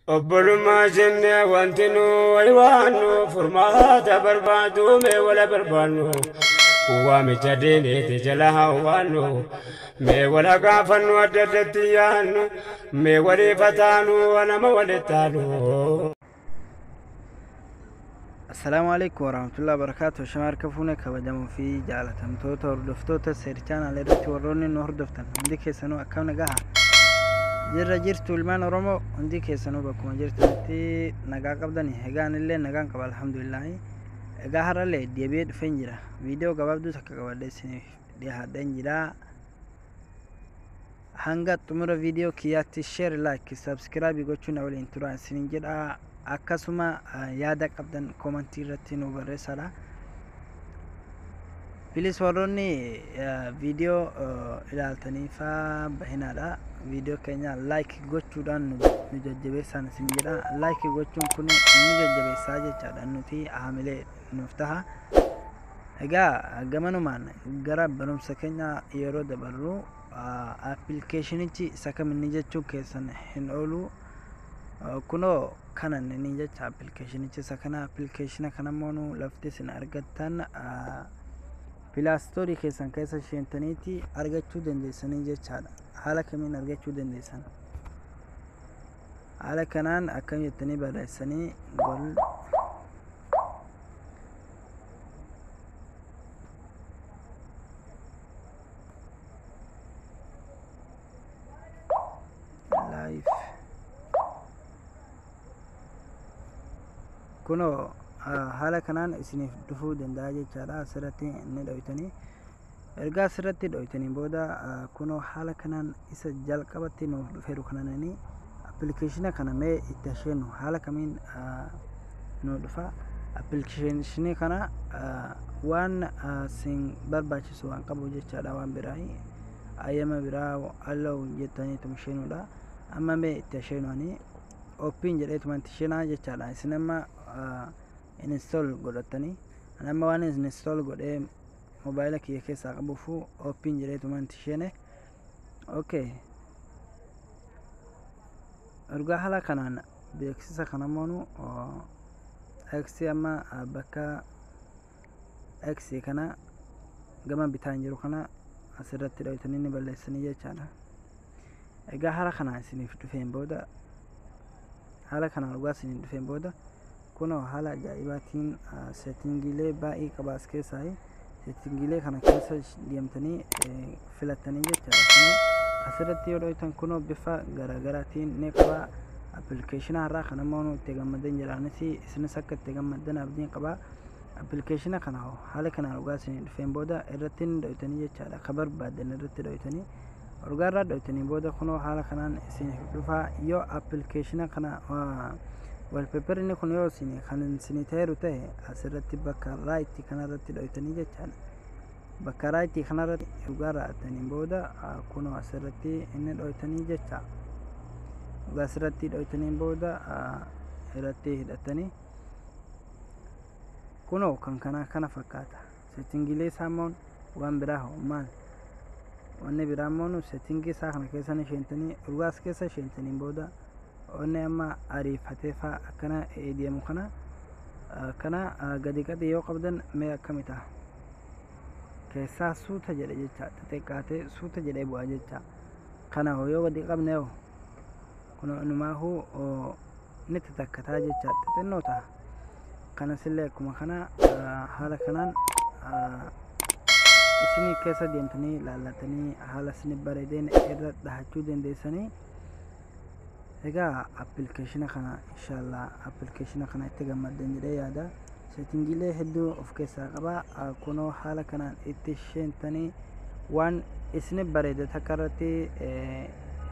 Obbolummaa jennee wanti nu waywaannu furmaata barbaadu mee wala barbaannu waamicha diiniiti jala hawwaannu mee wala gaafannu adda addatti yaannu mee waliifataanu nama walittaanu. Assalaamu alaikum warahmatullahi wabarakatuh. Shamaar kafuune kabajamoo fi jaalatamtoota hordoftoota seer chaanaal irratti warroonni nu hordoftan hundi keessanuu akkam nagaha jirra jirtu? Ilmaan Oromoo hundi keessanuu bakkuma jirtanitti nagaa qabdani? Egaan illee nagaan qaba, alhamdulillahi. Egaa har'allee deebi'ee dhufeen jira. Viidiyoo gabaabduu takka qabadhee isiniif dhiyaadheen jira. Hanga xumura viidiyoo kiyyaatti share, like, subscribe gochuun na waliin turaa isiniin jedha. Akkasuma yaada qabdan koomantii irratti nu barreessadha. Please, warroonni viidiyoo ilaaltanii faa bahinaadha. Viidiyoo keenya like gochuudhaan nu jajjabeessaan isin jedha. Like gochuun kun nu jajjabeessaa jechaadha, nuti haamilee nuuf taha. Egaa gamanumaan gara barumsa keenya yeroo dabarru, appilikeeshinichi isa kaminni jechuu keessan hin oolu. Kunoo kana inni jecha appilikeeshinichi isa kana. Appilikeeshina kana immoo lafti isin argattan Play Store keessan keessa seentaniiti argachuu dandeessanii jechaadha. Haala kamiin argachuu dandeessan? Haala kanaan akkam jettanii barreessanii gol live. Kunoo haala kanaan isiniif dhufuu danda'a jechaadha. Asirratti ni dhoytanii. Ergaa asirratti dhoytanii booda, kunoo haala kanaan isa jalqabatti nuuf dhufeeru kanananii appilikeeshina kana mee itti hasheennu. Haala kamiin nu dhufa appilikeeshinii kana? Waan sin barbaachisu waan qabu jechaadha. Waan biraa ayyama biraa allow jettaniitu isheenuudha. Amma mee itti asheenu. Ani open jedheetuma itti isheenaa jechaadha. Isin amma install godhattanii, ani amma waan install godhee mobaayila kiyya keessaa qabuufu open jedheetuma itti isheene. Okay, ergaa haala kanaan beeksisa kana moonu x amma bakka x kana gama bitaan jiru kana asirratti dhoytanii ni balleessanii jechaadha. Egaa haala kanaan isiniif dhufeen booda, haala kanaan dhugaa isiniif dhufeen booda, kunoo haala ajaa'ibaatiin seetingiilee baay'ee qaba as keessaa. Seetingiilee kana keessa deemtanii filattanii jechaadha. Kunoo asirratti yoo dhoytan, kunoo bifa garaagaraatiin ni qaba. Appilikeeshina har'aa kana immoo itti gammadan jedhaanis, isinis akka itti gammaddan abdiin qaba. Appilikeeshina kana haala kanaan dhugaa isinii dhufeen booda irratti ni dhoytanii jechaadha. Ka barbaaddan irratti dhoytanii, ergaa irraa dhoytanii booda, kunoo haala kanaan isiniif dhufa. Yoo appilikeeshina kana wallpaper kun yoo isin kan isinii ta'eeru ta'e, asirratti bakka right kanarratti dhoytanii jechaadha. Bakka right kanarratti dhugaa raa'ataniin booda, kunoo asirratti inni dhoytanii jecha. Dhugaa asirratti dhoytaniin booda irratti hidhatanii, kunoo kan kana kana fakkaata. Settingiilee isaa immoo waan biraa hoo maal? Wanni biraa immoo settingii isaa kana keessa ni sheentanii. Dhugaa as keessa sheentaniin booda, wanni amma ariifatee faa akkana deemu kana kana gadi gadi yoo qabdan mee akkami ta'a? Keessaa suuta jedhe jecha, xixiqqaatee suuta jedhee bu'a jecha. Kana yoo gadi qabne hoo? Kun inumaahuu ni tatakkataa jecha, xixinnoo ta'a. Kanasillee akkuma kana haala kanaan isinii keessa deemtanii laallatanii haala isinii bareedeen irra dhahachuu dandeessanii. Egaa appilikeeshina kana, inshaallah, appilikeeshina kana itti gammaddan jedhee yaada. Seetingiilee hedduu of keessaa qaba. Kunoo haala kanaan itti sheentanii waan isin bareede takka irratti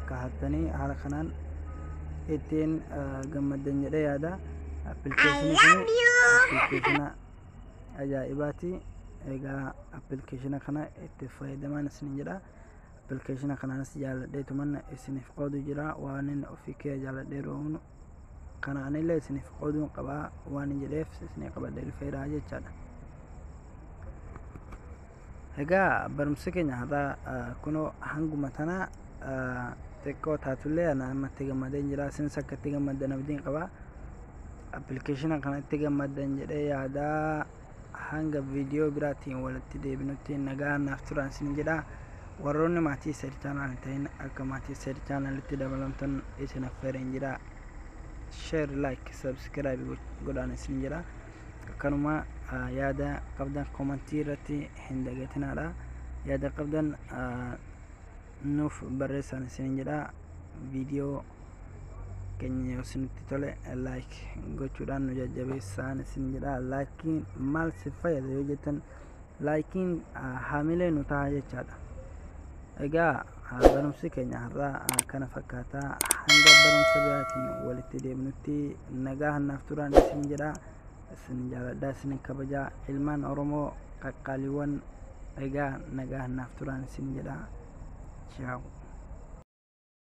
kahattanii haala kanaan ittiin gammaddan jedhee yaada. Appilikeeshinii kun appilikeeshina ajaa'ibaati. Egaa appilikeeshina kana itti fayyadamaan isinin jedha. Appilikeeshina kanaanis jaaladheetuman isiniif qoodu jira. Waan inni ofii kee jaaladheeru kana anillee isiniif qooduun qabaa waan jedheef isinii qabadhee dhufeera jechaadha. Egaa barumsi keenya har'aa kunoo hanguma tana. Xiqqoo taatullee ana amma itti gammadeen jira. Isinis akka itti gammaddan abdiin qaba. Appilikeeshina kana itti gammaddan jedhee yaadaa. Hanga viidiyoo biraatiin walitti deebinutti nagaa naaf turan isin jedha. Warroonni maatii Seer Channel hin ta'in akka maatii Seer Channelitti dabalamtan isin affeereen jira. Share, like, subscribe godhaan isin jedha. Akkanuma yaada qabdan komantii irratti hin dagatinaadha. Yaada qabdan nuuf barreessan isin jedha. Viidiyoo keenya yoo isinitti tole like gochuudhaan nu jajjabeessaan isin jedha. Laakiin maal si fayyada yoo jettan, laakiin haamilee nu ta'a jechaadha. Egaa barumsi keenya har'aa kana fakkaataa. Hanga barumsa biraatiin walitti deemnutti nagaa hannaaf turaan isin jedha. Isin jaaladhaa, isin kabajaa, ilmaan Oromoo qaqqaaliiwwan. Egaa nagaa hannaaf turaan isin jedha. Ciao.